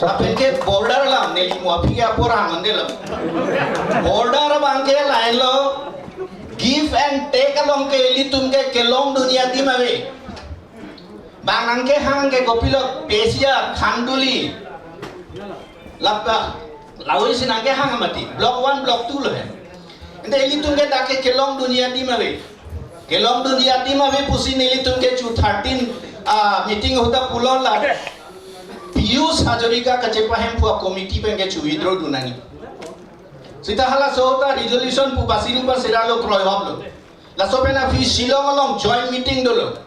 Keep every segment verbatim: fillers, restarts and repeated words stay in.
Lapen ke border alam neli mo aphi ke apor hang ande lo. Border abang ke lahenlo, give and take along ke ilitum ke kelongdunji adim ave. Bang nangkehang ke kopilo Pesia, Khanduli, lapa, lahei si nangkehang mati. Block one, block two lo he. Ante ilitum ke dak ke kelongdunji adim ave. Kelongdunji adim ave pusi nelitum ke chu thirteen, ah, meeting ahut ta pulo la. Piyush Hazarika kachepahemphu a-committee pen ke chu withdraw dun nangji. Sita halaso ta resolution pu Basiruba Sera lo kroihoplo. Laso pen aphi Shillong along joint meeting dolo.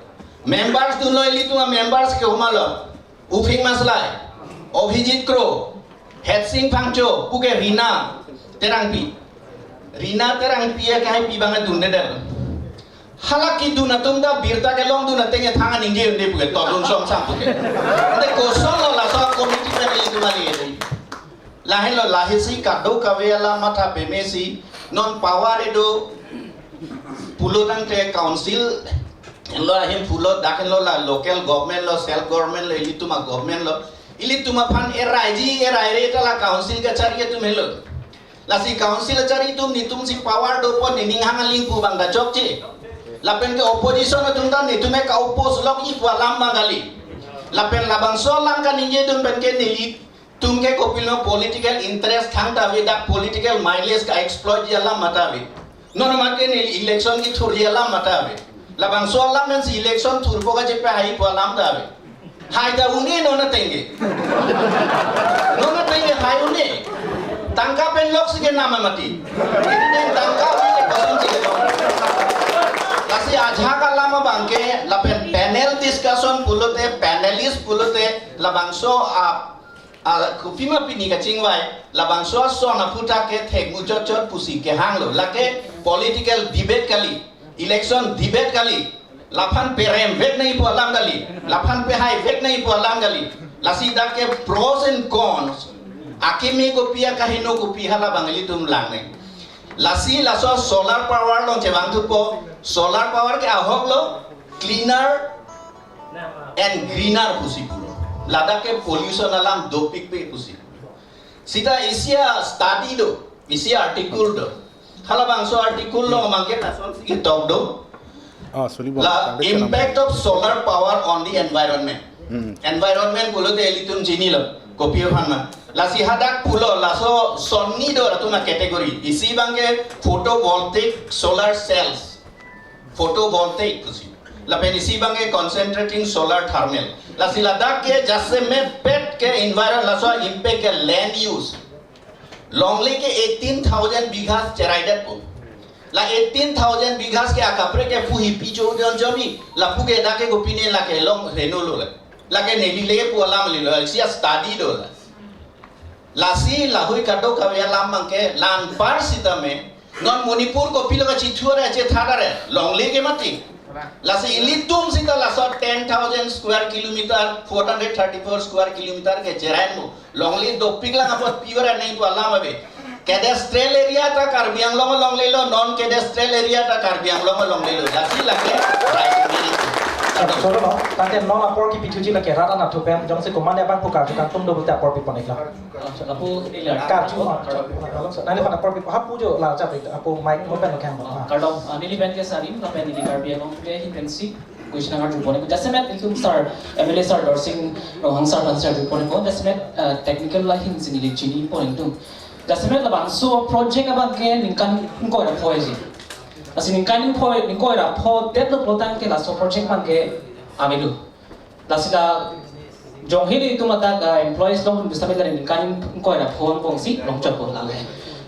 Members dunlo, ilitum a-members ke humalo. Uphing Maslai, Abhijit Kro, Hetsing Phangcho, puke Rina Terangpi. Rina Terangpi ya kahai pi bang dunde del. Hala kedun atum ta birta kelongdun ateng thang aningje unde puke, todun song sang puke. Ante kosonlo laso committee pen ilitum ali. Lahenlo, lahei si kadokave alam matha peme si non power edo pulo tangte council lo ahin pulo, dak lo la local government lo, self government lo, ilitum a-government lo. Ilitum aphan eraiji eraire ta la council kachari atum helo. Lasi council achari atum netum si power dopo, nening hang aling pu bang ta chokche. Lapen ke opposition atum ta netum ke ka-oppose lokji pu alam bang kali. Lapen labangso alam kaningje dun pen ke neli tum ke kopilo political interest thangta ave, dak political mileage ka-exploitji alam matha ave. Non mate neli election kethurji alam matha ave. Labangso alam pensi election thurpo kachepahai pu alam ta ave. Hai ta un-e non ateng ke. Non ateng ke hai un-e. Tangka pen lok si kenam mati. Iti den tangka un-e le kosonsi kelong. Lasi ajahak alam abang ke lapen panel discussion pulote, panelist pulote, labangso a a, kopima pini kachingvai, labangso ason aphuthak ke thek muchot chot pusi kehanglo. Lake political debate kali, election debate kali. Laphan perem vek nangji pu alam kali, laphan pehai vek nangji pu alam kali. Lasi dak ke pros and cons, akeme kopi, akaheno kopi, hala bang ilitum lang nang. Lasi laso solar power along chevang thupo, solar power ke ahok lo, cleaner and greener pusi pulo. Ladak ke pollution alam dopikpe pusi. Sita isi a-study do, isi article do. Halabangso article along abang ke lasonsi ketok do. Ah, sorry, bang. La tangte kenam. Impact of solar power on the environment. Hmm. Environment pulote ilitum chinilo, kopi aphan ma. Lasi hadak pulo, laso sonni do atum a-category. Isi abang ke photovoltaic solar cells. Photovoltaic pusi. Lapen isi abang ke concentrating solar thermal. Lasi ladak ke jasemet pet ke environ, laso impact ke land use. Longle ke eighteen thousand bighas cherai detpo. La eighteen thousand bighas ke akaprek ke puhi picho jon joni. Lapu ke dak ke kopine lake long reno lo la. Lake neli le pu alam lilo. Isi a-study do la. Lasi lahei kadokave alam abang ke la anpar sitame non Manipur kopilo kachithur achethat are longle ke mati. Lasi ilitum sita laso ten thousand square kilometer, four hundred thirty-four square kilometer ke cherai mo. Longle dopik lang apot pure nangji pu alam ave. Cadastral area ta Karbi Anglong longle lo, non cadastral area ta Karbi Anglong longle lo. Lasi lake right. Cholo no, tangte non apor kepithuji lake rat anatthu pen, jongsi komatne abang pu karju kangtung do pulote apor pipon ikla. Lapu ilar. Karju, ah, nangli aphan apor pi, hapu jo la chap, hapu mic mo pen lo kang. Ah, kardom, ah, neli pen ke Sarim, lapen neli Karbi Anglong ke hin pensi question nang arju pon-ikpo. Jasemet ilitum sir, M L A sir Dorsing Ronghang sir aphan si arju pon-ikpo. Jasemet, ah, technical lahin si neli chini pon-ikdun. Jasemet labangso project abang ke ningkan ingkoi ra pho ji. Lasi ningkan ingkoi, ingkoi ra pho detlo pulotangte laso project abang ke avelo. Lasi la jong hini itum adak, ah, employees along bisa mila ningkan ingkoi ra pho angbong si longchotpo lale.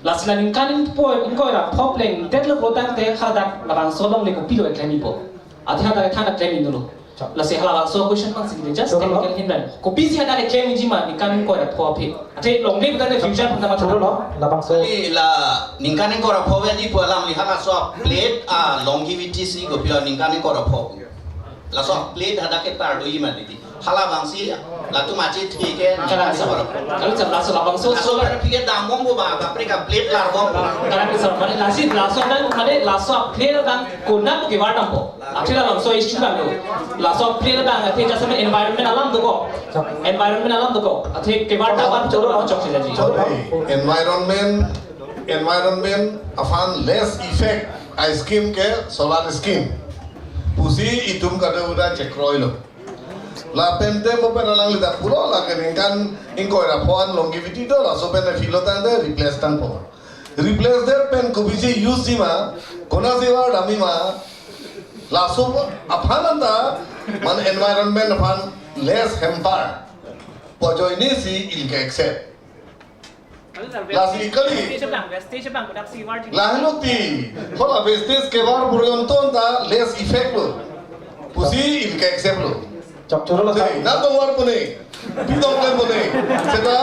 Lasi la ningkan ingkoi, ingkoi ra pho plengdetlo pulotangte hadak labangso alongle kopilo klemji po. Athe hadak than klemji dolo. Lasi halabangso question abang si just technical hin ran. Kopisi hadak klemji ma ningkan ingkoi ra pho aphi. Athe longle pulotangte future phan ta matha. Cholo no, labangso. Kali la ningkan ingkoi ra pho ave di pu alam ni halaso plate a-longevity si kopilo ningkan ingkoi ra pho. Laso plate hadak ke tar do-i ma didi. Halabangsi latum achithi ke, kalang, sir. Kalang, sir, laso labangso, laso solar. Pen pike dambompo ba, kaprek kaprek larbompo. Kalang, sir, mane lasi, laso pen, mane laso aplir abang konat kevardampo. Athe labangso issue abang lo. Laso aplir abang athe just environment alam dokok. Environment alam dokok. Athe kevardam abang choro chok si jadi. Environment, environment aphan less effect a-scheme ke solar scheme pusi itum kadokave chekroilo. Lapen te mo pen alangli ta pulo, lake ningkan ingkoi ra pho an longevity do, laso pen philo tangte replace tangpo. Replace det pen kopisi use ji ma, konatsi vardamji ma, laso aphan anta, mane environment aphan less hamper pu ajoine si ilke accept. Lasi kali. Wastage abang, wastage abang, kodaksi varji. Lahelo ti. Hala wastage kevar porjonto ta less effect lo pusi ilke accept lo. Chok choro lo, sir. Te, nang dongvar pune. Pi dongklempo ne. Seta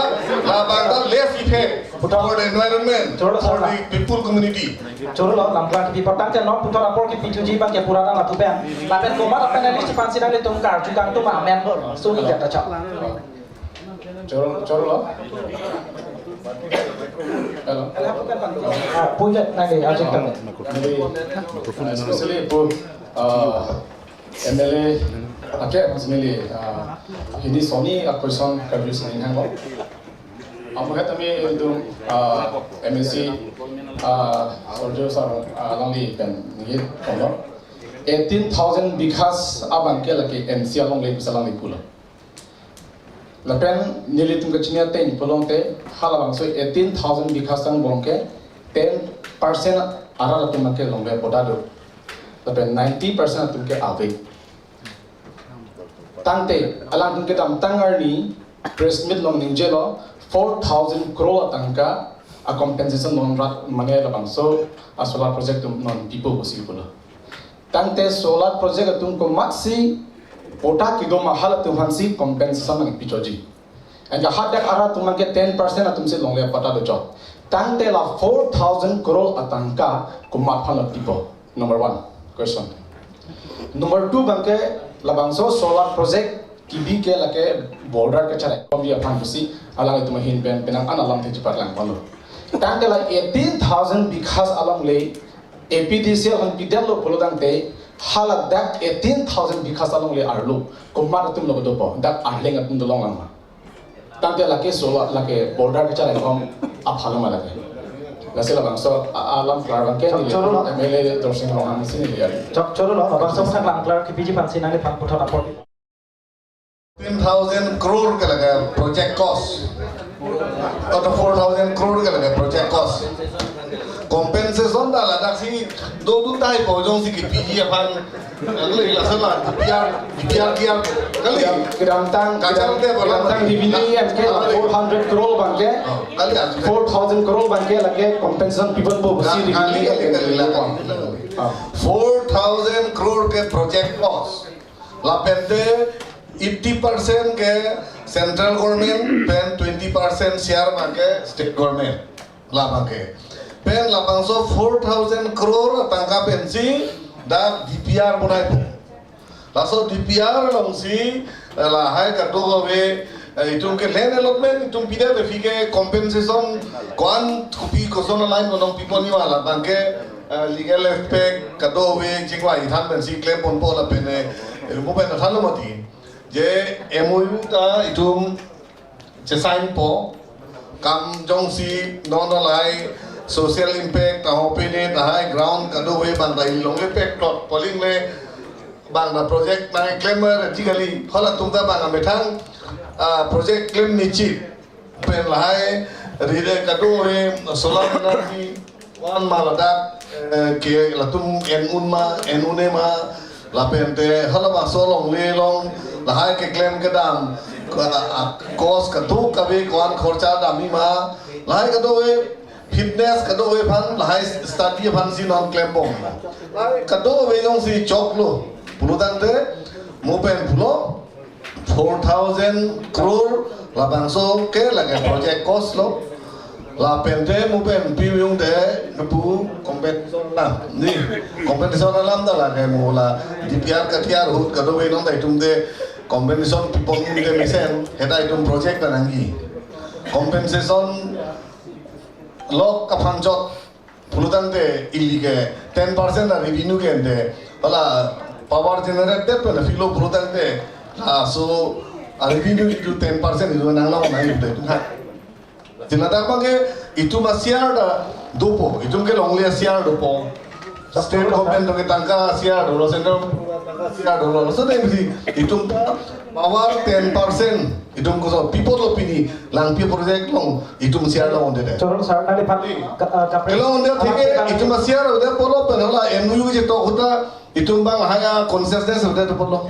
labang ta less effect for the environment, choro lo, for the people community. Choro lo, lam klar kipi apot tangte non puthot apor kipithuji abang ke pura tang latum pen. Lapen komat a-panelist aphansi nanglitum karju kangtung ma amen. So, ni kata chok. Choro, choro lo. Hello. Ah, punya, nanti, ajak kami. Jadi, especially pu, uh, M L A, ake, mas M L A, uh, hini soni a-question karju sining hanglo. Amu het ami itu, uh, M A C, uh, Sorjo sir, uh, alangli pen ningit kono. Eighteen thousand bighas abang ke lake M C alongle bisa alangli pulo. Lapen nelitum kachini ateng pulote halabangso eighteen thousand bighas angbong ke ten percent arat atum ke longle patta do. Lapen ninety percent atum ke ave. Tangte alangtum kedamtang arni press meet along ningjelo four thousand crore atangka a-compensation non rat mane labangso a-solar project atum non pipo pusi pulo. Tangte solar project atum komatsi patta kedo ma halatum aphansi compensation nangpichotji. Anke hadak arat atum ke ten percent atumsi longle patta dochot. Tangte la four thousand crore atangka komat aphan lo pipo. Number one question. Number two abang ke labangso solar project kebi ke lake border kacharaikom aphan pusi alanglitum ahin pen penang an alamthe chepaklang ponlo. Tangte la eighteen thousand bighas alongle A P D C L aphan pidetlo pulo tangte haladak eighteen thousand bighas alongle arlo komat atum lo dopo, dak Arleng atum dolong lang ma? Tangte lake solar, lake border kacharaikom aphan lo ma lake. Lasi labangso a-, alam klar abang ke chok neli choro lo. M L A Dorsing Ronghang si neli ari. Chok choro lo, labangso sang lam klar kipiji aphansi nangliphan puthot apor. Ten thousand crore ke lake project cost. Atau four thousand crore ke lake project cost. Compensation ta ladaksi do do tai po jongsi kipiji aphan. Kali, laso la D P R, D P R, D P R. Kali. Kedamtang, kacharli kedam-, te bola kedamtang mati. Revenue M K la four hundred crore abang ke. Oh, kali, ah, four thousand crore abang ke lake compensation piponpo pusi kali, revenue kali, kali, kali. Ah. Four thousand crore ke project cost. Lapen te eighty percent ke central government, pen twenty percent share abang ke state government. Labang ke. Pen labangso four thousand crore tangka pensi dak D P R bonaipo. Laso D P R alongsi, eh, lahai kadokave, eh, itum ke land allotment, itum pidet aphi ke compensation ko-an kopi koson a-line along piponji ma labang ke, eh, legal aspect kadokave chingvai than pensi klemponpo lapen, eh, mo pen thanlo mati. Je M O U ta itum chesignpo, kam jongsi non lahai social impact, taho pene, tahai ground kadokave abang ta ilongle pek plot poling le abang ta project nangklemmer ji kali, halatum ta abang amethang, ah, project klem nichit pen lahai rire kadokave solar energy, ko-an ma ladak, eh, ke latum en un ma, en un-e ma, lapen te halabangso alongle along, lahai keklem kedam, ka-, a, cost kadokave ko-an khorcha damji ma, lahai kadokave fitness kadokave aphan, lahai study aphansi non klembom. Lahai kadokave jongsi choklo pulo tangte, mo pen pulo, four thousand crore labangso ke lake project cost lo. Lapen te mo pen pi-ung te pu compensation alam. Ni compensation alam ta lake mo la D P R katiar ahut kadokave non ta itum te Compensation pipon te mesen, heta itum project ta nangji. Compensation lok aphan chot pulotangte ili ke ten percent a revenue ke ante, hala power generate det pen filo pulotangte, laso a revenue itu ten percent itu nanglo nang itu ha. Jila dak abangke itum a share ta dopo, itum ke longle a share dopo. State government ke tangka share dolo, central tangka share dolo. So dei si itum ta power ten percent itum koso pipotlo pini Langpi project along itum share lo onde de. Chorong sir, nangliphan ka, ah, kapre. Kelo onde thik ke itum a share onde polo pen hala M O U je to huta itum abang haya consciousness onde to polo.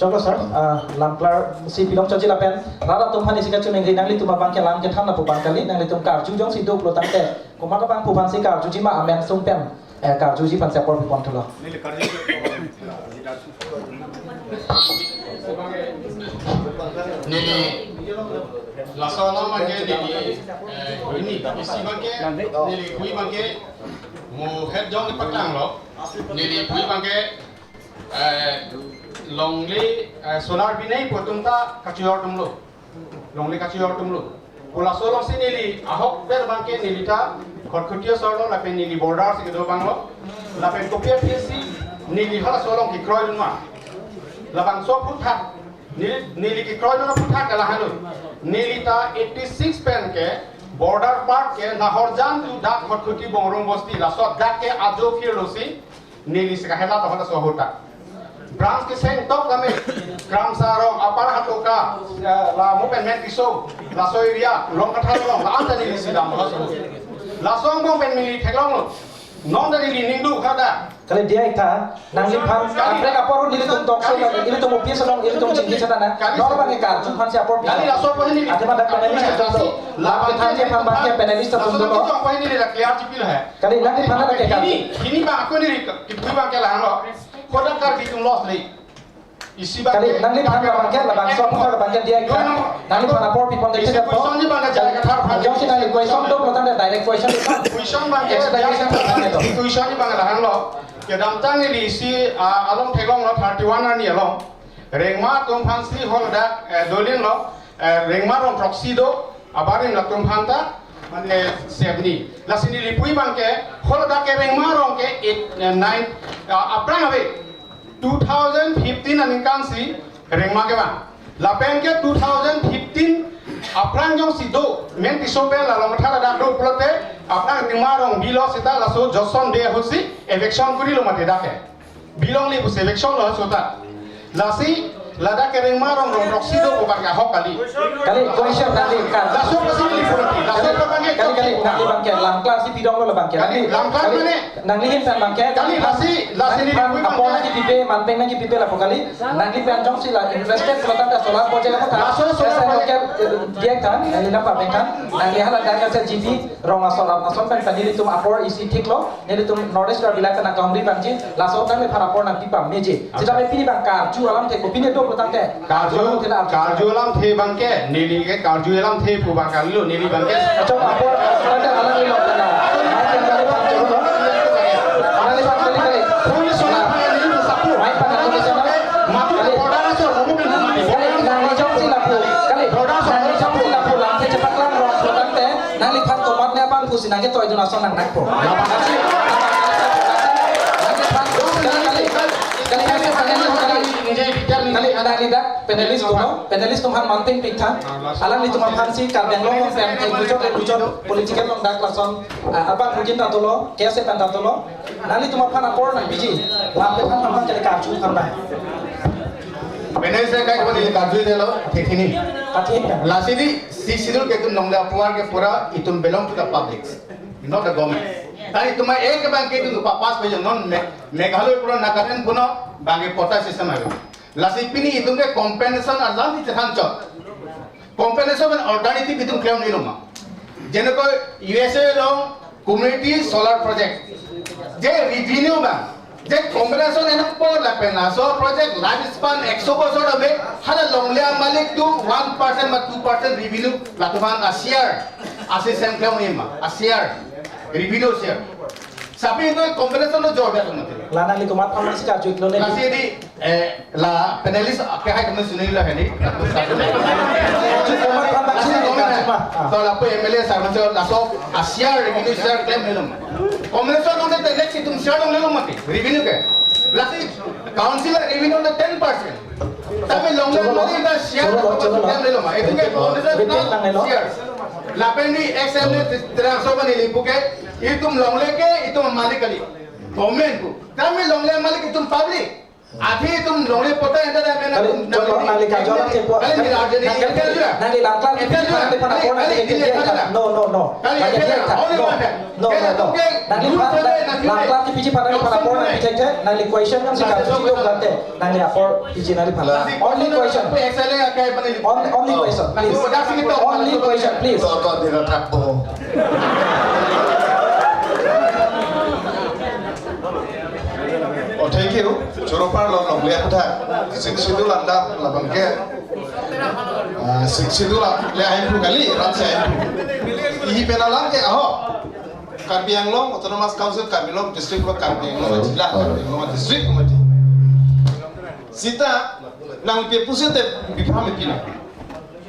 Choklo sir, ah, lam klar si pilong choji lapen rat atum aphan isi kachiningri, nanglitum abangke lam kethan lapu abang kali, nanglitum karju jongsi do pulotangte komat abang pu aphansi karjuji ma amen sung pen, eh, karjuji aphansi apor pipon thulo. Neli laso alam abangke neli, eh, ini isi abangke neli kui abangke mo het jong ipatanglo. Neli kui abangke eh, longle, eh, solar binei pu atum ta kachojor atumlo. Longle kachojor atumlo. Pu laso alongsi neli ahok ber abangke neli ta Khatkhati asor lo lapen neli border si kedo abanglo. Lapen kopi aphi si neli halaso along kekroidun ma. Labangso aphuthak. Neli, neli kekroidun aphuthak ke lahenlo. Neli ta eighty six pen ke border part ke Nahorjan to dak Khatkhati Bongrung Bosti laso dak ke ajo phirlo si neli si kahela to halaso ahut ta. Branch keseng tok kami. Kramsa rong, Upper Hatoka, eh, la mo pen Mentiso, laso area, Longkathar rong, la-an ta neli si dam laso. Laso angbong pen neli theklonglo. Non ta neli ning dukha da. Kali diya ik tha, nangliphan, kali, kaprek apor nelitum talk show, kali, nelitum office along, nelitum chingki chethan na. Kali, non abangke karju aphansi apor pi. Kali laso apor neli. Athema dak panelist atum do. Kali, la, la abangke thanji aphan abangke panelist atum laso do. Neli tong apor neli la clear chipil hai. Kali, nangliphan lake karju. Hini, hini abang ako neli ke, kipui abangke lahenlo. Kodak Karbi atum loss le. Isi abangke, kali, nangliphan labangke, labangso aphuthak abangke diya ik tha. Nangliphan apor pipon te. Isi thek po. Question ji abangke jai kathar aphan. Jongsi nangli question do pulotangte direct question. Question abangke, explanation jai kathar aphan to. Question ji abangke lahenlo. Kedamtang neli isi, ah, along theklonglo thirty one arni along. Rengma atum aphansi hol dak, eh, dolinlo, eh, Rengma rong throksi do, abarim latum aphan ta, mane seventy. Lasi neli pui abangke, hol dak ke Rengma rong ke eight, eh, nine, ah, aphrang ave. Two thousand fifteen aningkan si Rengma kevang. Lapen ke two thousand fifteen aphrang jongsi do, Mentiso pen la Longkathar dak do pulote, aphrang Rengma rong bilo seta laso Johnson Bey ahut si eviction kurilo mati dak ke. Bilong li pusi eviction lo sota. Lasi, ladak ke Rengma rong rong throksi do pu abangke ahok kali. Kali, question nanglikan. Laso pasi li purati. Laso kali, pasi kali, kali, nangliphan ke lam klar si pidong lo abangke. Kali, lam klar kali, mane? Nanglihin pen abangke. Kali, lasi, lasi li nangliphan pui apor abangke. Nangkipipe, manpeng nangkipipe lapu kali. Nangliphan jongsi la interested pulotangte solar project aphuthak. Laso solar project. Esen ke, eh, diya ik tha, nangli nangpabeng tha. Nangli haladak ke G P rong asor ason pen nelitum apor isi thiklo. Nelitum North East Karbi Anglong pen nangkahumri abangji, laso nangliphan apor nangpi pameji. Seta me pini abang karju alamthe kopine do pulotangte. Karju, karju alamthe abangke, neli ke karju alamthe pu abang kalilo, neli abangke. Achok apor, tangte alangli lo tangte. Mai pen nangliphan choro lo. Nangliphan kali kali. Full solar panel neli sapu. Mai pen nangliphan choro. Matu kali. Border asor, kamu kan mati. Kali, nangli jongsi lapu. Kali, border asor, nangli jongsi lapu. Lamthe chepaklang rong pulotangte. Nangliphan komat ne abang pusi nangketoidun ason nang nangpo. Nangliphan kali, kali, kali, kali, kali, kali, kali, dak panelist atum, panelist atum aphan manpeng pik tha. Alanglitum aphansi Karbi Anglong pen, eh, kujok, eh, kujok political along dak lason, ah, abang rugin ta dolo, case pen ta dolo. Nanglitum aphan apor nangpiji. Lam ke aphan aphan jadi karju aphan. Panelist ke kai kali karju delo, thik hini. Thik hini. Lasi di, Sixth Schedule ke itum longle apower ke pura itum belong to the public, not the government. Tadi itum ek abangke itum pa pass pe non Me-, Meghalaya pura Nagaland pura abangke quota system ave. Lasi pini itum ke compensation alam di chethan chot. Compensation an alternative itum klem nilo ma. Jeneko U S A along community solar project. Je revenue abang. Je compensation ena apor lapen laso project lifespan ekso bosor ave, hala longle amalik tu one percent ma two percent revenue latum aphan a share, a system klem ma, a share, revenue share. Tapi itu compensation lo jor dia mati. La nangli komat aphan si karju-iklo ne? Lasi di, eh, la panelist ke hai kami sini lah ini. Karju komat aphan si karju ma. Ah. So lapu M L A sar masih laso a share revenue share claim lelom. Compensation lo te next itum share longlelom mati. Revenue ke. Lasi council revenue lo ten percent. Tapi longle mati ta share. Cholo, cholo, cholo. Claim lelom. Itu ke compensation repeat nang lelo. Share. Lapen ni X M L A terang so mani lipu ke. Itum longle ke, itum malik kali. Government pu. Kami longle malik itum public. Athe itum longle patta enter da mena. Kali, itum cholo, nangli, nangli karju alam chepo. Kali ni arjani nangli, interview ya. Nangli langklar kipi aphan, interview aphan, kali, apor kali, nangli interview interview ya. No, no, no. Kali, nangli interview ya. Interview ya. Only no, one time. No, no, no. Kali, nangli apor, langklar kipi aphan, nangli apor nangli check check. Nangli question nangli karju alam chepo. Nangli apor P G nangli aphan. Only question. Only, only question, please. Only question, please. To, to, dia tak po. Oh, thank you. Choro apar lo, longle aphuthak. Sixth Schedule andam labang ke. Ah, Sixth Schedule le ahin pu kali, rat si ahin pu. Ihi pen alam ke aho. Karbi Anglong Autonomous Council, Karbi Anglong District lo, Karbi Anglong Jila, Karbi Anglong District Committee. Sita nangpi pusitame bipha me pina.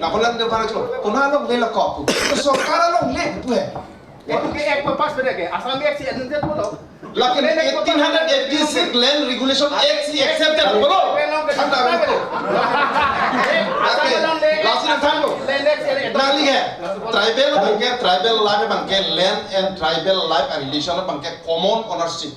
Na kolang de para chlo. Kona longle la kok. Sorkar longle tu hai. Itu ke Act pass pada ke. Assam Act si adun jet bolo. Lakin eighteen hundred eighty-six Land Regulation Act si accepted bolo. Thanda bolo. Lakin lasi na thang lo. Nangli ke. Tribal abang ke, tribal life abang ke, land and tribal life and relation abang ke common ownership.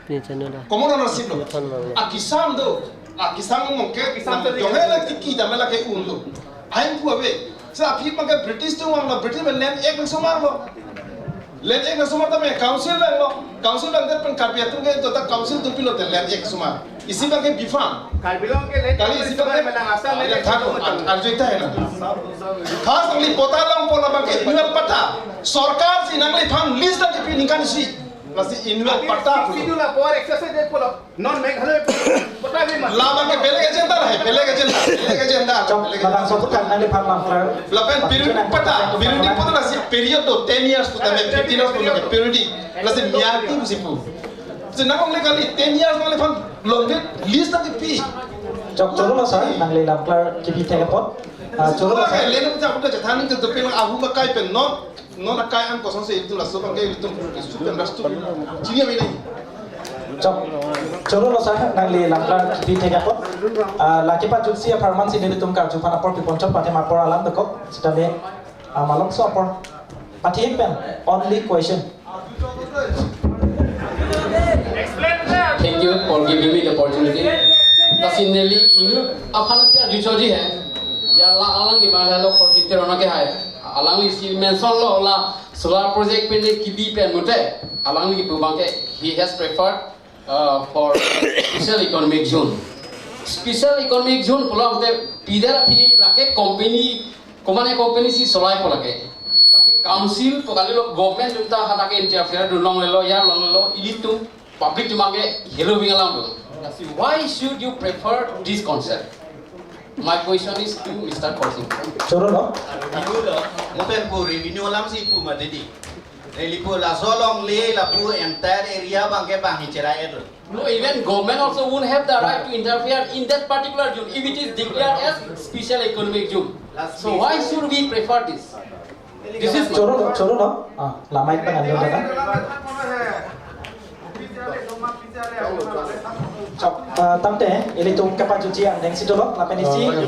Ini channel dah. Common ownership lo. Ini channel dah. Akisam do. Akisam abang ke. Akisam do. Jong hela tiki damela ke un do. Ahin pu ave. Sa aphi abang ke British atum vanglo, British pen Land Act nangsomarlo. Land Act nangsomartame council vanglo. Council vangdet pen Karbi atum ke to ta council atum pilote Land Act somar. Isi abang ke bipha. Karbi Anglong ke land kali isi abang ke. Melang Assam land. Thak, ar-, arju ta hai na. First nangli patta longpo, labang ke annual patta. Sorkar si nangliphan lease ta kipi ningkan isi. Lasi annual patta. Sixth Schedule apor exercise det pulo. Non Meghalaya patta bhi mat. Labang ke beleg agenda hai, beleg agenda, beleg agenda. Chok, beleg agenda. Labangso aphuthak nangliphan langklar. Lapen periodic patta, periodic patta lasi period do ten years pu tame, fifteen years pu tame periodic. Lasi miyar ti pusi pu. Senang longle kali, ten years nangliphan longle lease ta kipi. Chok, choro lo sir, nangli langklar kipi thek apot. Ah, choro lo sir. Lena puja puja jathan ke dopin ahu makai pen non. Non akai an kosonsi itum laso abang ke itum isu pen rastu. Chini ami nai. Chok. Choro lo sir, nangli langklar kipi thek apot. Ah, la kepajutsi apharman si nelitum karju aphan apor piponchot, pathe apor alam dokok. Sitame, ah, malomso apor. Pathe pen only question. Thank you for giving me the opportunity. Lasi neli inut aphan si arju choji hai. Ya la alangli abang lo Khorsing Teron ke hai. Alangli si mention lo la solar project pen le kibi pen mute. Alangli pu abang ke he has preferred, uh, for special economic zone. Special economic zone pulo te pidera thi lake company, komane company si solai pu lake. Lake council pu kali lo, government atum ta ha lake interfere dun longlelo, ya longlelo, ilitum public atum abang ke helo bing alam do. Lasi why should you prefer this concept? My question is to Mister Khorsing. Choro lo. Dulu lo, mo pen pu revenue alam si pu mati di. Neli pu laso longle lapu entire area abang ke bang hichera edo. No, even government also won't have the right to interfere in that particular zone if it is declared as special economic zone. So why should we prefer this? This is my— Choro lo, choro lo. Ah, la mic pen ando dada. Chok, ah, tangte, ilitum kapajutji angdeng si dolo, lapen isi. Ah,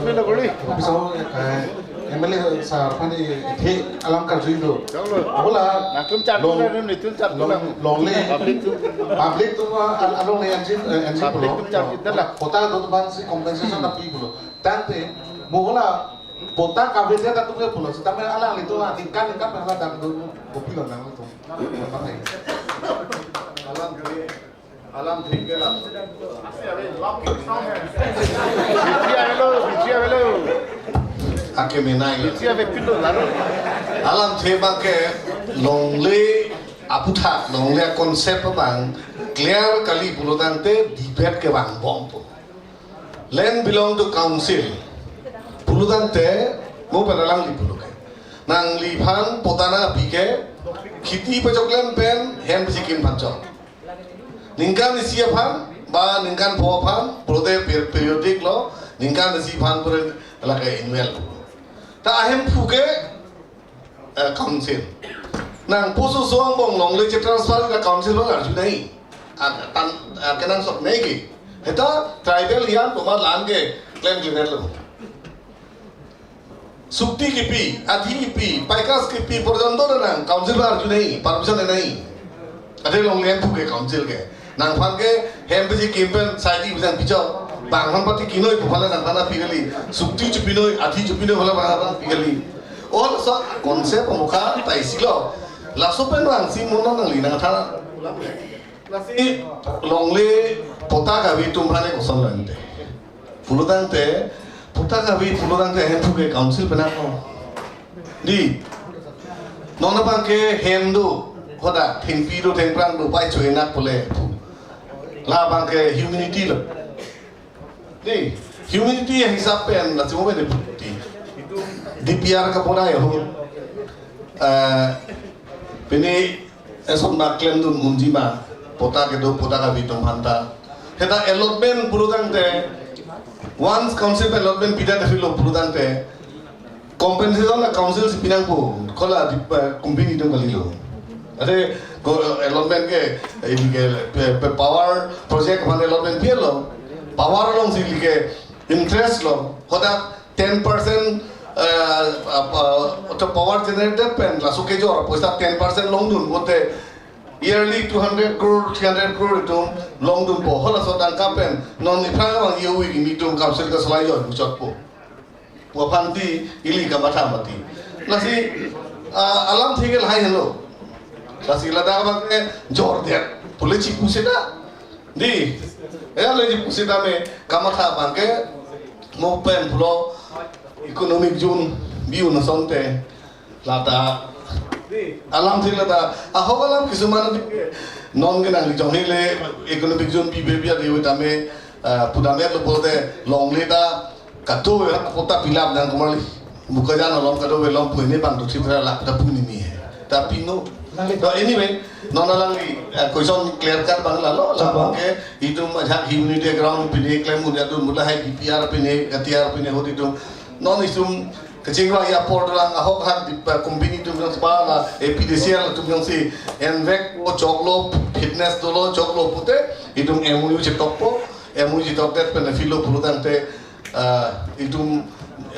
biso, eh, M L A sir aphan ithe alam karju do. Apola, nangtum chat long, tu, nangtum chat tu, long, nang longle. Public tu. Public tu, ah, al-, alongle anji, eh, anji public pulo. Tu chat tu, dah lah. Patta do abang si compensation na pi pulo. Tangte, mo hala patta kave dia ta tu ke pulo. Sitame alanglitum, ah, ningkan ningkan hala dam do, kopi lo nangtum. Alam the, alam the ke la. Bichi avelo, bichi avelo. Ake menai. Bichi ave pilo lalo. Alam the abang ke longle aphuthak, longle concept abang clear kali pulo tangte debate ke vangbom po. Land belong to council. Pulo tangte, mo pen alangli pulo ke. Nangliphan patta nangpi ke, kheti pachok lem pen, hem pisi kim pachok. Ningkan isi aphan, ba ningkan pho aphan, pulote per-, periodic lo, ningkan isi aphan pura lake annual. Ta ahemphu ke, eh, council. Nang pusu suang bong longle che-transfer ta council bang arju nai. Ah, tan, ah, kenangsot nai ke. Heta tribal hian tomar lan ke claim clear lo. Sukti kipi, adhi kipi, paikas kipi porjonto nang council bang arju nai, permission nai. Ade longle ahemphu ke council ke. Nangphan ke hem piji kim pen saidi bijang pichok. Bang phan pati kinoi pu phan le nangphan pi kali. Sukti chepinoi, adhi chepinoi phan le bang phan pi kali. All so concept mukha ta isi lo. Laso pen bang si mono nangli nangthan. Lasi longle patta kave atum aphan ke koson lo ante. Pulotangte, patta kave pulotangte ahemphu ke council penang lo. Di. Non abang ke hem do, hoda, thengpi do, thengphrang do, pai chuenak pule. Labang ke humanity lo. Di, humanity hisap pen, la chumo pen di. D P R kaponai ho. Eh, pini eson ma klemdun unji ma, patta kedo, patta kave atum aphanta. Heta allotment pulotangte, once council allotment pida ta filo pulotangte, compensation la council si pinangpo, kola di, eh, company atum kalilo. Ate ko, eh, allotment ke, eh, ini ke, eh, pe-, power project aphan allotment pi lo, power alongsi ke interest lo, hoda ten percent, eh, apa, auto power generated pen, laso kejor, poisa ten percent longdun, bote yearly two hundred crore, three hundred crore atum longdunpo, halaso tangka pen, non iphrang abang yewi kimi atum council kasolai jor buchotpo. Pu aphan di ili kamatha mati. Lasi, ah, alamthe ke lahai helo. Lasi ladak abang ke jor dia. Pule chipu seta. Di. Ya le chipu seta me kamatha abang ke mo pen pulo economic zone bi-un asonte. Lata. Alamthe lata. Ahok alam kisuman di. Non ke nangli jong hile economic zone bi be bi adi tame, ah, pudam-et lo pulote longle ta kadokave patta pilap nang komarli. Bokajan along kadokave along pu hini bang do thipra lak ta pu hini he. Tapi no. Nangli- So anyway, non alangli, eh, question clear cut bang lalo, Chapang. Labang ke itum ajak humanity ground pine claim mulia tu mula hai D P R pine, K T R pine hot itum. Non itum kachingvai apor dolang ahok hak di, eh, company atum jongsi ba la A P D C L atum jongsi envek o choklo, fitness dolo choklo pute itum M O U chetokpo, M O U chetokdet pen filo pulotangte, ah, itum,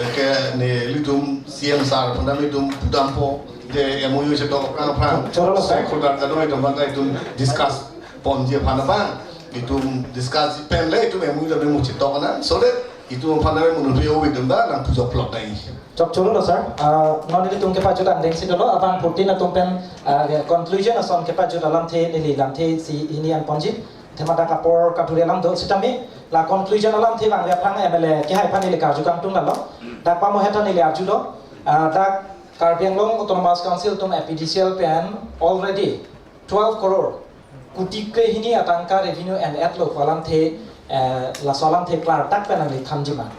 eh, ke ne ilitum C M sir aphan ta itum pudampo, je M O U chetok aphrang aphrang. Choro lo, sir. Stakeholder kadokave atum aphan ta itum discuss ponji aphan abang, itum discuss pen le itum M O U ta mu chetok nang, so that itum aphan ta mu nupi o itum ta nang pujoklok nai. Chok choro lo, sir. Ah, non ilitum kepajut angdeng si dolo, abang fourteen atum pen, ah, conclusion ason kepajut alamthe neli lamthe si hini an ponji. Thema dak apor kadure alam do sitame la conclusion alamthe abang le aphrang M L A kehai aphan neli karju kangtung lalo. Dak pamo heta neli arjulo, ah, dak Karbi Anglong Autonomous Council atum A P D C L pen already twelve crore, kuti krehini atangka revenue en-et lo pu alamthe, eh, laso alamthe klardak pen nangli thanji ma?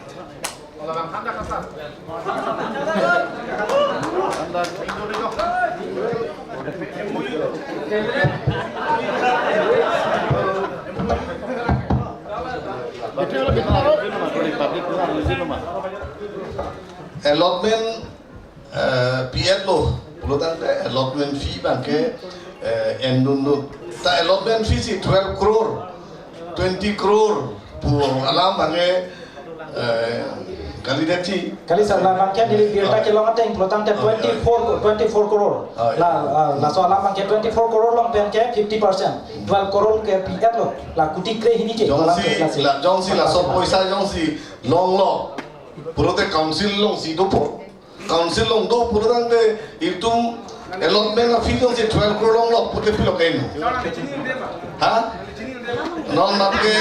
Allotment, eh, pi-et lo, pulotangte allotment fee abang ke, eh, endundun. Ta allotment fee si twelve crore, twenty crore pu alam abang ke, eh, kalidet si. Kali sir, labang ke neli birta kelong ateng pulotangte Oh, yeah. twenty-four, twenty-four crore. Oh, yeah. La, ah, laso alam abang ke twenty-four crore along pen ke fifty percent. Twelve crore ke pi-et lo. La kuti krehini ke Jongsi, alam ke la si. la, jongsi laso poisa jongsi longlo. Pulote council alongsi dopo. Council along do pulotangte itum allotment a-fee jongsi twelve crore longlo pute pilo kaino. Ha? Non mat ke.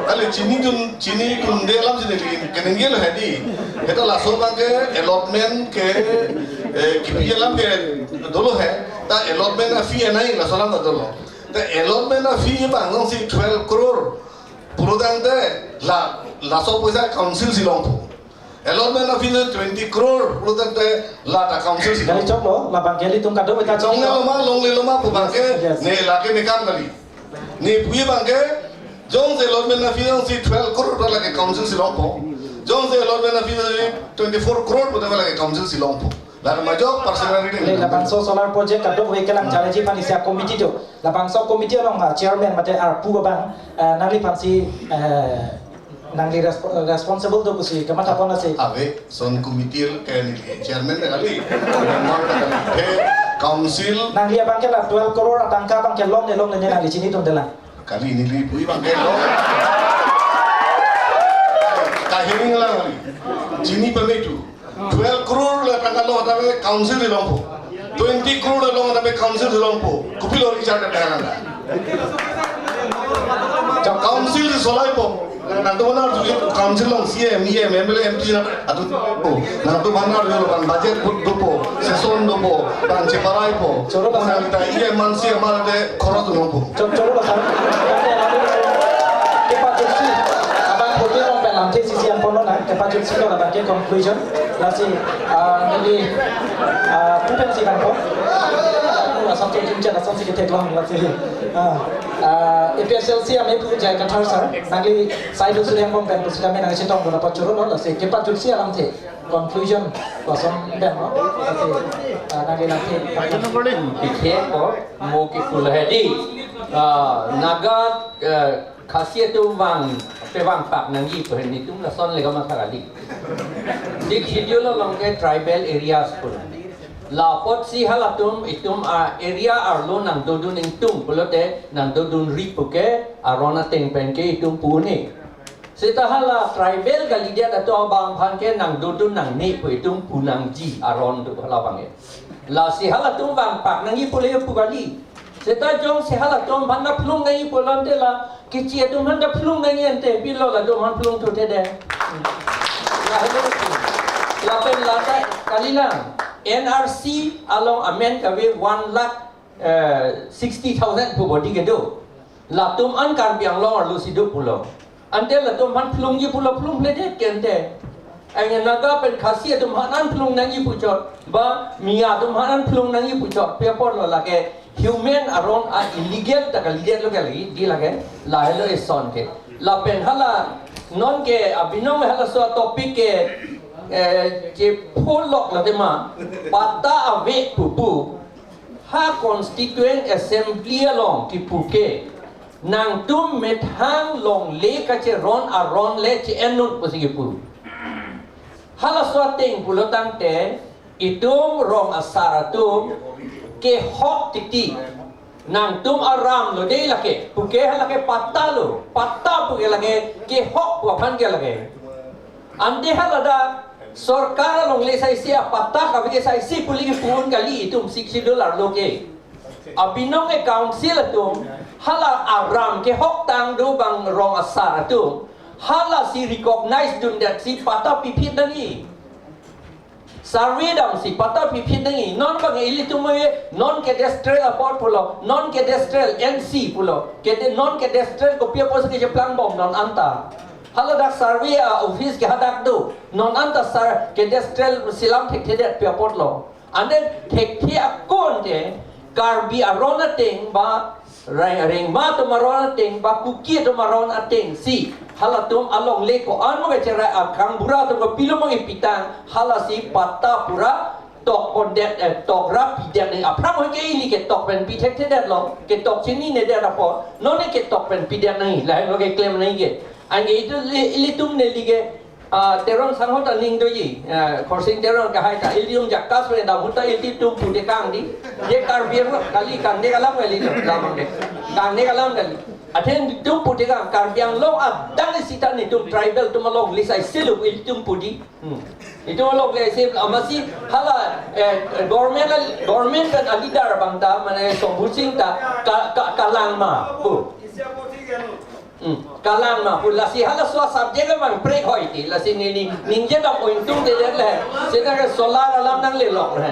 Ale chinidun, chinidunde alam si neli keningje lo hedi. Heta laso abang ke allotment ke, eh, kipi alam ke dolo he. Ta allotment a-fee nai laso alam ta dolo. Ta allotment a-fee abang jongsi twelve crore pulotangte la, laso poisa council si longpo. Allotment of fees twenty crore pulo tangte la ta council si. Kali choklo, labang ke ilitum kadokave ta choklo. Longle lo ma, longle lo ma pu abang ke, yes, ne lake ne kam kali. Ne pu abang ke, jongsi allotment of fees si twelve crore pu lake council si longpo. Jongsi allotment of fees si twenty-four crore pu lake council si longpo. La majok personality. Le labangso solar project kadokave kelang charge aphan isi a-committee do. Labangso committee along, ah, chairman mate arpu abang, eh, nangliphan si, eh, nangli resp-, responsible do pusi kamathaponsi. Ave, son committee ke neli chairman na kali. Member na kali. He, council. Nangli abang ke la twelve crore atangka abang ke longle longle ne nangli chini tum dela. Kali neli pu abang ke lo. Kahiring lang kali. Chini pame tu. Twelve crore la tangka lo tame council si longpo. Twenty crore la long tame council si longpo. Kopilo recharge ta tangka. Council si solaipo. Nangtum aphan arju, council along C E M, E M, M L A, M P na atu po. Nangtum aphan arju lo, bang budget put dopo, session dopo, bang cheparaipo. Choro basa. Nang ta E M man C E M man te khoros longpo. Choro, choro basa. Kepajutsi, abang pute long pen lamthe isi an ponlo na, kepajutsi lo abang ke conclusion. Lasi, ah, neli, ah, pu pensi bang po. Asam tu jumcha asam si ketheklong lasi. Ah, ah, A P H L C ame pu J I Kathar sir, nangli sai do Surya Bong pen pusitame nangchetong do dapat choro lo, lasi kepajutsi alamthe. Conclusion, kosong pen lo. Lasi, ah, nangli lamthe. Pikheko mo kipu lahedi. Ah, Naga, eh, Khasi atum vang, pe vangpak nangji pu hini tum lason le kamatha kali. Sixth Schedule along ke tribal areas pu. La apotsi halatum itum a-area arlo nangdodun ingtung pulote nangdodunri pu ke aron ateng pen ke itum pu ne. Seta hala tribal kalidet atum abang aphan ke nangdodun nangne pu itum pu nangji aron do hala abang ke. Lasi halatum vangpak nangji pule pu kali. Seta jongsi halatum aphan nangphlung nangji pulo tangte la kechi atum aphan nangphlung nangji ante pilo latum aphan phlung thuthedet. Lahelo. Lapen lata kali nang N R C along amen kave one lakh, eh, sixty thousand pu body kedo. Latum an Karbi Anglong arlo si do pulo. Ante latum aphan phlungji pulo phlungphledet ke ante. Ane Naga pen Khasi atum aphan an phlung nangji puchot. Ba Miya atum aphan an phlung nangji puchot. Pi apotlo lake human aron a-illegal ta kalidet lo kali, di lake. Lahelo eson ke. Lapen hala non ke abinong halaso a-topic ke, eh, chepholok la tema. Patta ave pupu. Ha Constituent Assembly along kipu ke, nangtum methang longle kacheron aron le che-en non pusi kipu. Halaso ateng pulo tangte, itum rong asar atum kehok titi. Nangtum aram lo dei lake, pu ke halake patta lo, patta pu ke lake, kehok pu aphan ke lake. Ante haladak sorkar along le saisi apatta kave ke saisi pu lake pu-un kali itum Sixth Schedule arlo ke. Abinong ke council atum hala aram kehok tang do bang rong asar atum. Halasi recognize dundet si patta piphit nangji. Survey damsi patta piphit nangji. Non bang ilitum ave non cadastral apot pulo, non cadastral N C pulo, kede non cadastral kopi apotsi kecheplang bom non anta. Haladak survey a-office ke hadak do. Non anta sar cadastral si lam thekthedet pi apotlo. Ante thekthe akon te Karbi aron ateng ba Reng, Rengma atum aron ateng ba Kuki atum aron ateng si halatum along le ko-an mo kecherai a-gaonbura atum kopilo mo kepitang halasi patta pura tok pondet, eh, tok rap pidet nangji. Aphrang hoi ke ili ketok pen pi thekthedet lo, ketok chininedet apot, non ke ketok pen pidet nangji, lahelo keklem nangji ke. Anke itum ili, ilitum neli ke, ah, Teron sangho ta ning doji, ah, Khorsing Teron kahai ta, ilitum jakas pen dam ahut ta ilitum pu tekang di, je Karbi Anglong kali kangnek alam kali lo, lamang de. Kangnek alam kali. Athe ilitum pu tekang, Karbi Anglong adang sita netum tribal atum along le saisi lo ilitum pu di. Hmm. Itum along le saisi, amatsi hala, eh, government, government pen a-leader abang ta, mane Sombhu Sing ta, ka, ka, kalang ma pu. Hmm. Kalang ma pu, lasi halaso a-subject abang prek hoi ti, lasi ne ning, ningje dam ointung de le. Seta ke solar alam nanglelok le.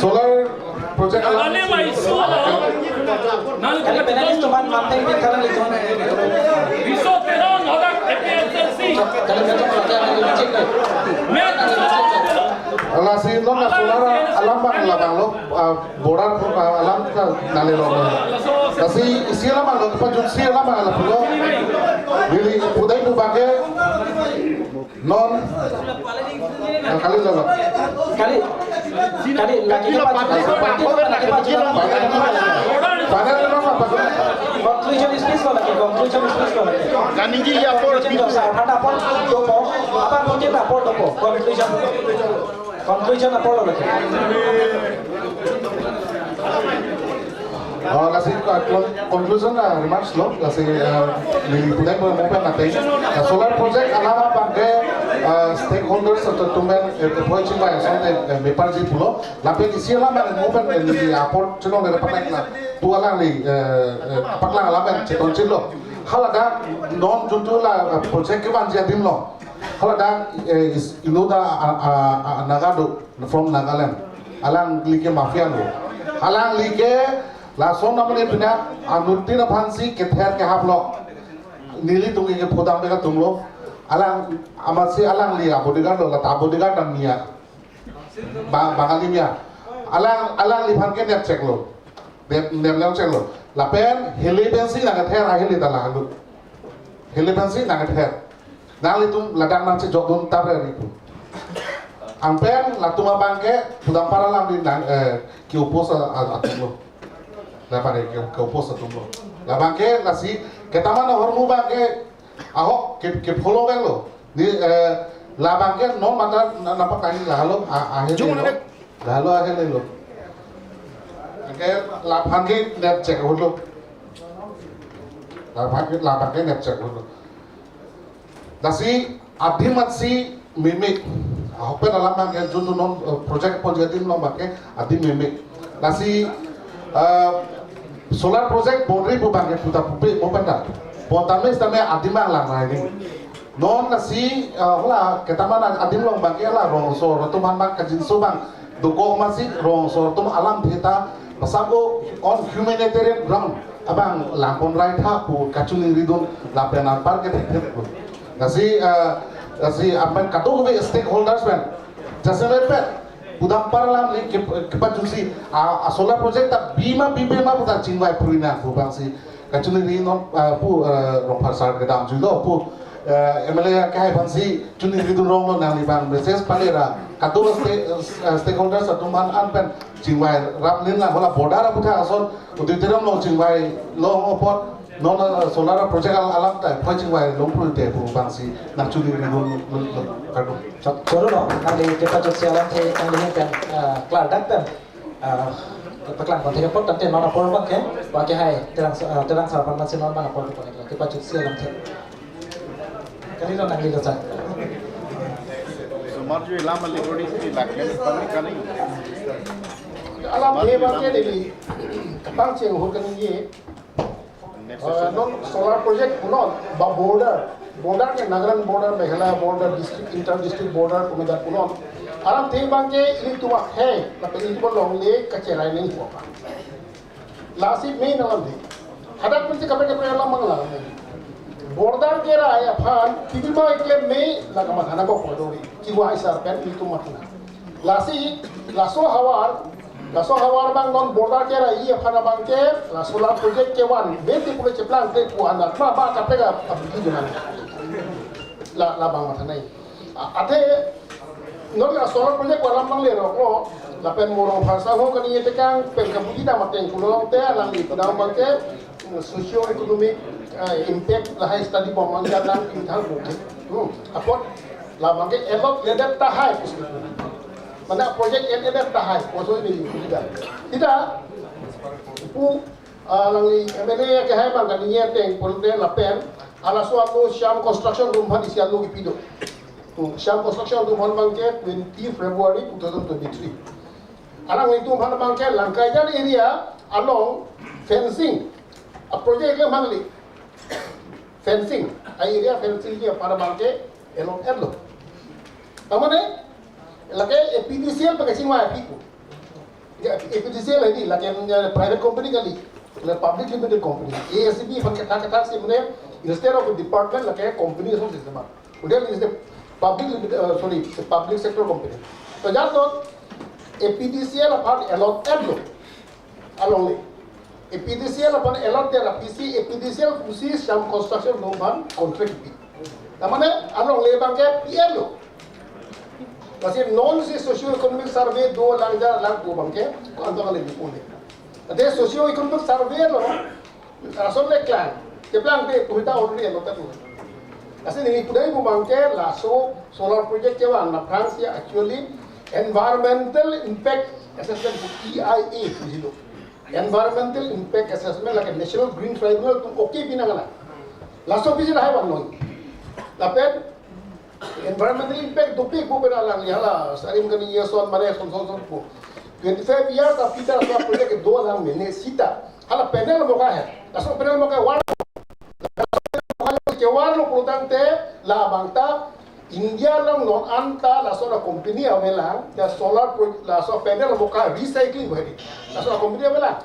Solar project alam. Kali panelist teman manteng di kalang itu. Kali betul saja yang dicek. Lasi non na solar alam abang labang lo, ah, borar, ah, alam ta nale lo. Lasi isi alam abang lo, pajutsi alam abang lo. Neli pudai pu abangke non, ah, kali lo. Kali, kali lagi ke pajut, lagi ke pajut. Panel lo apa? Conclusion speech lo lagi, conclusion speech lo lagi. Conclusion speech lo, apor dopo, apor mungkin apor dopo. Conclusion. Conclusion apor lo lagi. Oh, lasi ko-, con-, conclusion, ah, remarks lo, lasi, ah, neli pudai mo mo pen nate. Ah, solar project alam abangke, ah, stakeholders atau tumen, eh, approaching by something, eh, meparji pulo. Lapen isi alam abang mo pen, eh, neli apor chenong dari pakai na. Tu alangli, eh, eh, paklang alam pen cheton chilo. Haladak non juntu la, ah, project kevanji adim lo. Haladak, eh, is, inoda, ah, ah, ah, Naga do, from Nagaland. Alangli ke mafia lo. Alangli ke lason namanya pina anutin aphansi kether kehap lo. Nelitum ke phodam beka tum lo. Alang amatsi alangli abodyguard lo, lata abodyguard dan niya. Ba, Bangali niya. Alang, alangliphan ke nep chek lo. Nep, nep, nep chek lo. Lapen hili pensi nangkether, ahili ta lalu. Hili pensi nangkether. Nanglitum ladak nangchejokdun tapre ri pu. Anpen latum abang ke pudam para lam di nang, eh, ke-oppose a-, a-, atumlo. Lapare ke, ke-oppose atumlo. Labang ke lasi ketaman ahormu abang ke ahok ke, ke-follow veklo. Ni, eh, labang ke non mata na, napa kain lahelo, a, ahe Jung lelo. Lahelo ahe lelo. Anke laphan ke net check holo. Laphan ke, laphan ke net check holo. Lasi adim amatsi meme. Ahok pen alam abang ke jun non, eh, project pon adim along abang ke adim meme. Lasi, eh, solar project boundary pu abang ke puta pupe mo penta. Pon tame tame adim abang lang rai ni. Non lasi, eh, hala ketaman adim along abang ke hala rongso, roto man abang kajinso abang. Dokok amatsi rongso atum alamthe ta pasabo on humanitarian ground abang langpon rai tha pu kachiningridun lapen anpar ke thekthe pu. Lasi, eh, lasi anpen kadokave stakeholders pen jasemet pen pudam para lam ni kep-, kepajutsi a, a solar project ta bi ma bibe ma puta chingvai puri nang pu abangsi kachiningri non, ah, pu, eh, Rongphar sir kedam julo pu, eh, M L A akehai aphansi chiningridun ronglo nangli abang message pale ra. Kadokave sta-, eh, stakeholders atum an anpen chingvai rap nin la hola border aputhak ason auditorium along chingvai long apot non, eh, solar project al-, alam ta phai chingvai long pru te pu abangsi nangchiningridun lo, lo, lo, kardom. Chok, choro lo, nangli kepajutsi alamthe nangli pen, eh, klardak pen. Ah, paklang konten apot tangte non apor abang ke, wa ke hai, terang, ah, terang sarpan masi non abang apor ke panik lagi, pachuk sia lam the. Kali lo nangli lo sa. Sumar ju ilama likuri si lakyan panik kali. Alam he abang ke dili, kapang cheng ho kani ye. Next Uh, session. Non solar project punon, ba border, border ke Nagaland border, Meghalaya border, district, inter district border, kumedat punon. Alamthe abang ke ilitum akhei, lapen ilitum alongle kacherai nangji pu abang. Lasi main alamthe. Hadak pensi kaprek kaprek alam abang la. Border kerai aphan, kibima ikle me, la kamatha nangkok kordori. Kiwa isar pen ilitum matha nang. Lasi, laso havar, laso havar abang non border kerai aphan abang ke, la solar project kevan, bete pule cheplang te pu anat, ma ba kaprek abidi juman. La, labang matha nang. A-, athe, non la solar project alam abang lerok lo, lapen mo Rongphar sir ho kani ye tekang, pen kabuji ta mateng pulo te, alangli pudam abang ke, socio economic, eh, impact lahai study bom abang ke alam pithang bom. Hmm, apot, labang ke allot ledet tahai. Mane project en eder tahai, oso ini sudah. Tidak, pu, ah, nangli M L A akehai abang kani ye ateng pulote lapen, halaso alo Shyam Construction atum aphan isi alo kipi do. Hmm, Shyam Construction atum aphan abang ke twenty February two thousand twenty-three. Alanglitum aphan abang ke Langkaijan area along fencing, a project le mangli. Fencing, a area fencing ke aphan abang ke allot edlo. Tamane, lake A P D C L pakai chingvai aphi ko. Ya, A P D C L ini, lake, mm, private company kali, lake public limited company. A S B aphan kethak kethak si mane, instead of a department, lake company so sistema. Udah is the public limited, uh, sorry, the public sector company. To jat to A P D C L aphan allot edlo. Alongle. A P D C L aphan allot der aphi si A P D C L pusi Shyam Construction atum aphan contract pi. Tamane alongle abang ke P L lo. Lasi non si socio economic survey dolang jalang pu abang ke ko anto kali di pule. Ate socio economic survey lo, lason le klang. Keplang te pu ta already allot ta pu. Lasi neli pudai pu abang ke laso solar project kevan aphrangsi actually environmental impact assessment pu E I A pu jilo. Environmental impact assessment lake National Green Tribunal atum okay pi nanglang. Laso pi jin hai vannon. Lapen environmental impact dopik pu pen alangli hala sarim kani ye son mane son son son pu. Twenty-five years aphi ta laso project dolang mene sita. Hala panel mo ka hai. Laso panel mo ka war. Kevar lo pulotangte labang ta India along non anta laso a company avelang, the solar pro-, laso panel mo ka recycling bhari. Laso a company avelang.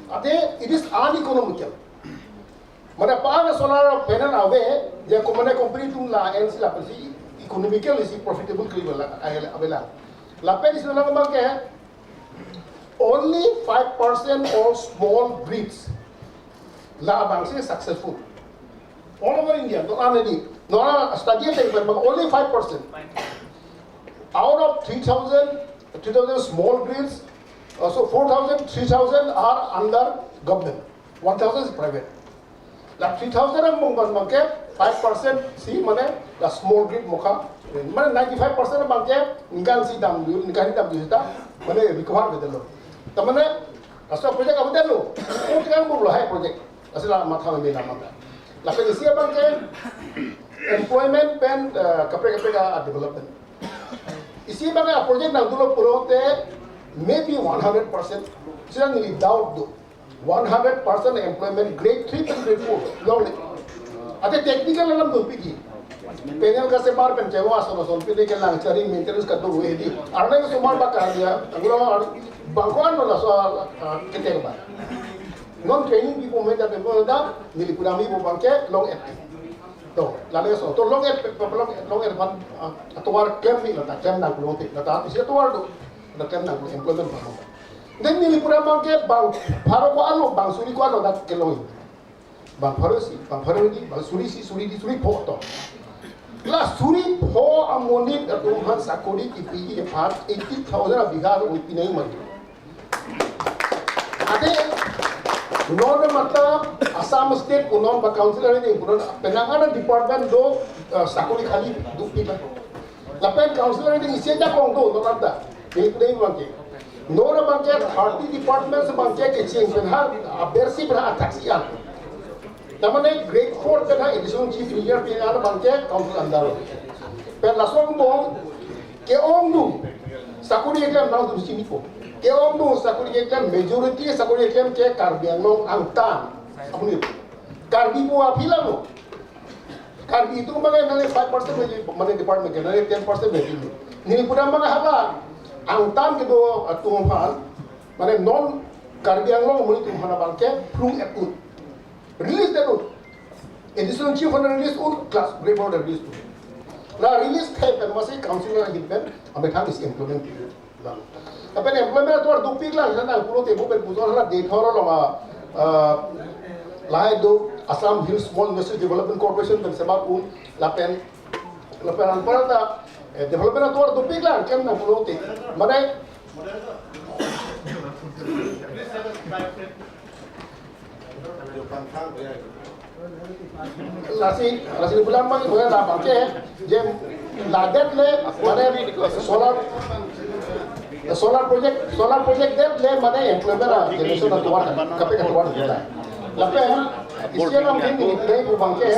Ate it is uneconomical. Mane pa na solar panel ave, je ko mane company atum la-en si lapen si economical si profitable kali avelang, avelang. Lapen isi lang abang ke only five percent or small grids. Labang si successful. All over India, not only Dora study ateng pen bang only five percent. Out of three thousand, three thousand small grids, uh, so four thousand, three thousand are under government, one thousand is private. La three thousand angbong abang ke five percent si mane la small grid mokha. Mane ninety-five percent abang ke ningkan si damdun, ningkan si damdun seta mane recover avedetlo. Ta mane laso project avedetlo. Kung kang buklo hai project. Lasi la matha mena mata. Lapen isi abang ke employment pen, eh, kaprek kaprek a development. Isi abang a project nangdunlo pulote maybe one hundred percent. Sila neli doubt do. One hundred percent employment grade three pen grade four. Longle. Ante technical alam dunpikji. Panel kasemar pen chewa ason ason pine kelang, chari maintenance kedo hedi. Arnai sumar ba karya, anglo ar bangko-an lo laso, ah, keter ba. Non training pipo meda pipo meda, neli pura mi bo abang ke long-et. To, lale so, to long-et, long-et, long-et aphan, ah, atovar klem ni lata, klem nangkok te, lata isi atovar do, lata klem nangkok employment abang. Then neli pura abang ke bang pharo ko-anlo, bang suri ko-anlo dak kelong. Bang pharo isi, bang pharo hedi, bang suri isi, suri hedi, suri pho to. La suri pho amonit atum aphan sakori kipiji aphan eighty thousand abigha oi pinai mati. Ante, non mata Assam State unon ba council ari ni unon penang ana department do, eh, sakori khali dopik ba. Lapen council ari ni isi ajakong do, non anta. Ini kuda ini abang ke. Non abang ke thirty departments abang ke kecheng pen ha, abersi pen ha athak si an. Ta mane grade four pen ha additional chief engineer pen ha abang ke council under. Pen laso angbong ke-ongdung sakori keklem nangtum chinipo. Ke-ongdung sakori keklem, majority sakori keklem ke Karbi Anglong angtan. Apuni Karbi pu aphi lalo. Karbi atum abang ke nangli five percent mane department ke nangli ten percent mane. Neli pura abang hala angtan kedo atum aphan, mane non Karbi Anglong amonit atum aphan abang ke plung-et un. Release det un. Additional chief aphan release un, class grade four release un. La release thai pen masi council la hit pen amethang isi implement. Lapen employment atovar dopik lang, sana pulote bo pen puson hala de thor long a, ah, lahai do Assam Hill Small Industries Development Corporation pen semak un, lapen, lapen anparta, eh, development atovar dopik lang, klem nang pulote. Mane, lasi, lasi pulang bang, boleh lah bang ke, jem ladet le, mane solar, solar project, solar project det le, mane employment a generation atovar, kaprek atovar kita. Lapen, isi alam ini, ini bang ke.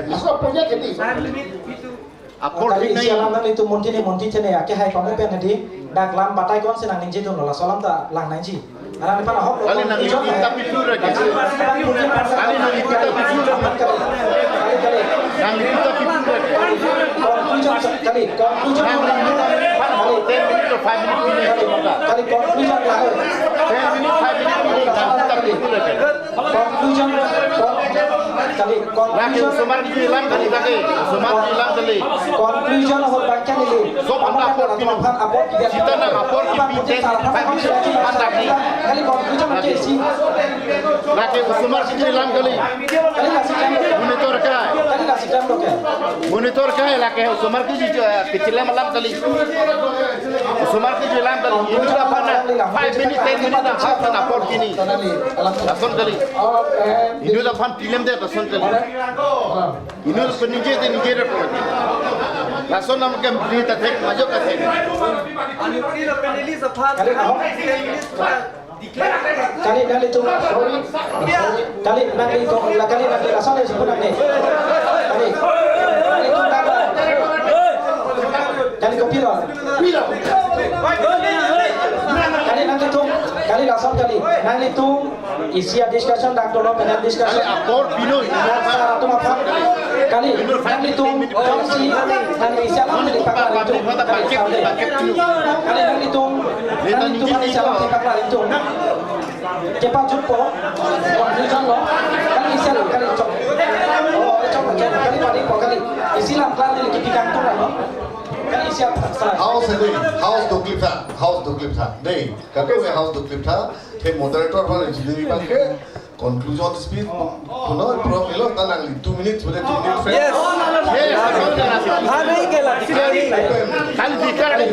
Asal project ini. Apor kali isi alam nanglitum monti ne monti te ne ake hai pamu pen hedi dak lam batai kon si nangningje dunlo, laso alam ta lang nangji. Alang nephan ahok lo. Kali nangli kita pitu ra ke. Kali nangli kita pitu ra. Kali, kali. Nangli kita pitu ra ke. Conclusion kali, conclusion. Kali. Ten minute to five minute pine. Kali, conclusion lah. Ten minute, five minute pine. Nangli kita pitu ra ke. Conclusion, con-, kali, lake conclusion. Osomar kejui alam kali lake. Osomar kejui alam kali. Conclusion ahut bangkhan ili. So, apor pine. Apor pine. Sita nang apor pine. Kali conclusion ke isi. Lake osomar kejui alam kali. Kali nasi kan. Monitor kai. Kali nasi kan lo ke. Monitor kai lake osomar kejui, eh, kejui alam kali. Osomar kejui alam kali. Ini dah pernah. Five minute, ten minute dah. Apor pine. Lason kali. Inut aphan pilemdet lason kali. Inut pen ningje te ningje ra. Lason nam kam bini ta thek, majok ta thek. Anipri la panelist aphan. Kali ahok. Kali nanglitum. Sorry. Kali nanglitum. La kali nangli lason le sipun nangne. Kali. Nanglitum nang. Kali kopi lo. Kali nanglitum. Kali lason kali. Nanglitum. Isi a discussion dak dolo, panel discussion. Kali apor pine. Dak sar atum aphan. Kali nanglitum, kali isi alam kali paklar itum. Kali nanglitum, nanglitum kali isi alam kali paklar itum. Kepajutpo, conclusion lo. Kali isi alam kali chok. Oh, chok, chok, kali panikpo kali. Isi alam kali kipi kangtung lo. Kali isi alam. House ini, house do clip tha, house do clip tha. Dei, kake house do clip tha. The moderator aphan jili bangke. Conclusion speech, puno pro milo ta nangli two minutes, boleh two minutes. Yes. Hari ke la, hari. Kan dikar ni.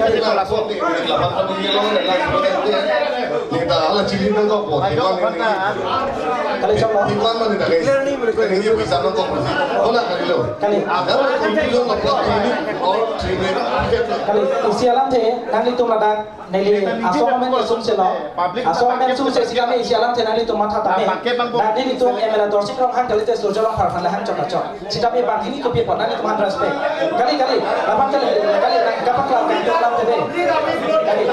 Neta ala chili nangkok po. Kali chok lo. Ikan mana dah guys? Ini bisa nangkok po. Kona kali lo. Kali. Agar conclusion lo po two minutes or three minutes. Kali, isi alamthe nanglitum ladak neli aso amen sungse lo. Aso amen sungse sitame isi alamthe nanglitum matha tame. Nelitum M L A Dorsing Ronghang kalite Surjya Rongphar aphan lahang chok achok. Sitame banghini kopi apot nanglitum aphan respect. Kali, kali, lapan kali, kali, nang kapak lam, kapak lam tebe. Kali.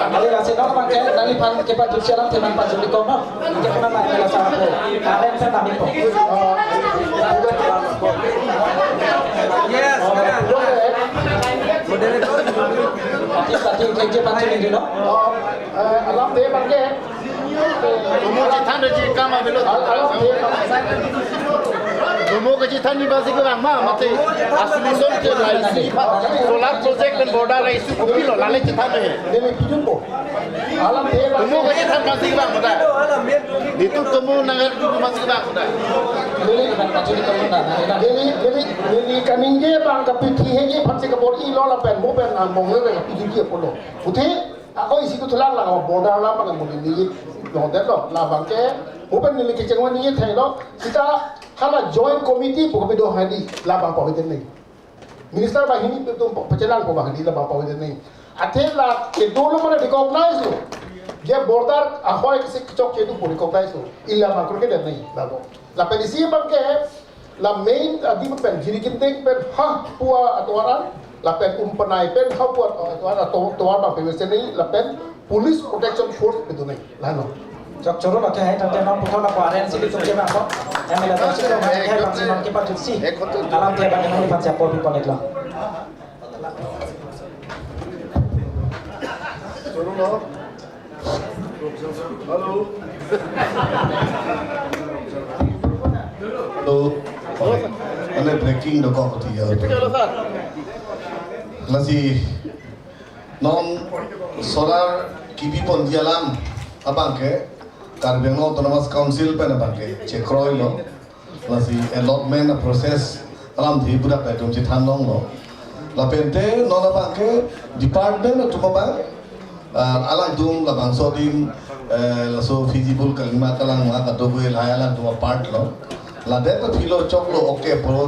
Kali, lasi non abang ke, nangliphan kepajutsi alamthe nangpajut iknon, no? Ke puna nang M L A sahab ko. Amen sa nami ko. Yes, moderator. Pati, pati, ke, ke, pati ni, no? Eh, alamthe abang ke. Domo chethan doji kama belo. Domo kechethan ni basi kurang ma mate. Asli son ke laisi. Solar project pen border laisi kopilo lale chethan he. Neli kijun po. Alamthe. Domo kechethan basi kurang mate. Itu domo nangar itu basi kurang mate. Neli, neli, neli, neli kaningje abang kapithi heji phansi kabor-ilo lapen mo pen among le kapithi dia pulo. Puthe Ako isi tu thulang lang border alam abang mo ni lo det lo labang ke mo pen neli kechengwan ni thai lo sita hala joint committee pu kedo hadi labang pawiten ni. Minister banghini tum pachelang po banghini labang pawiten ni. Athe la kedo lo mana recognize lo. Dia border ahoi kisi chok chedu po recognize lo. Ila makro ke den ni lago. Lapen isi abang ke la main adim pen Jirikindeng pen ha pua atovar an, lapen Umpanai pen ha pua atovar, ato-, atovar abang pemesen ni, lapen Police Protection Force pen do ni. Lano. Chok choro lo ke hai tangte non puthot la kuaren si bitum ke bang ko. M L A Dorsing Ronghang hai bang si non kepajutsi alamthe abang ni bang si apor pi connect lo. Choro lo. Hello. Hello. Ane breaking dokok ti ya. Lasi non solar kibi ponji alam abang ke Karbi Anglong Autonomous Council pen abang ke chekroi lo. Lasi allotment a process alamthe pudak pai atum chethan longlo. Lapente non abang ke department atum abang, ah, alangtum labangso adim, eh, laso feasible kalima kalang ma kadokave lahai alangtum a part lo. Ladet ta philo choklo, okay, pro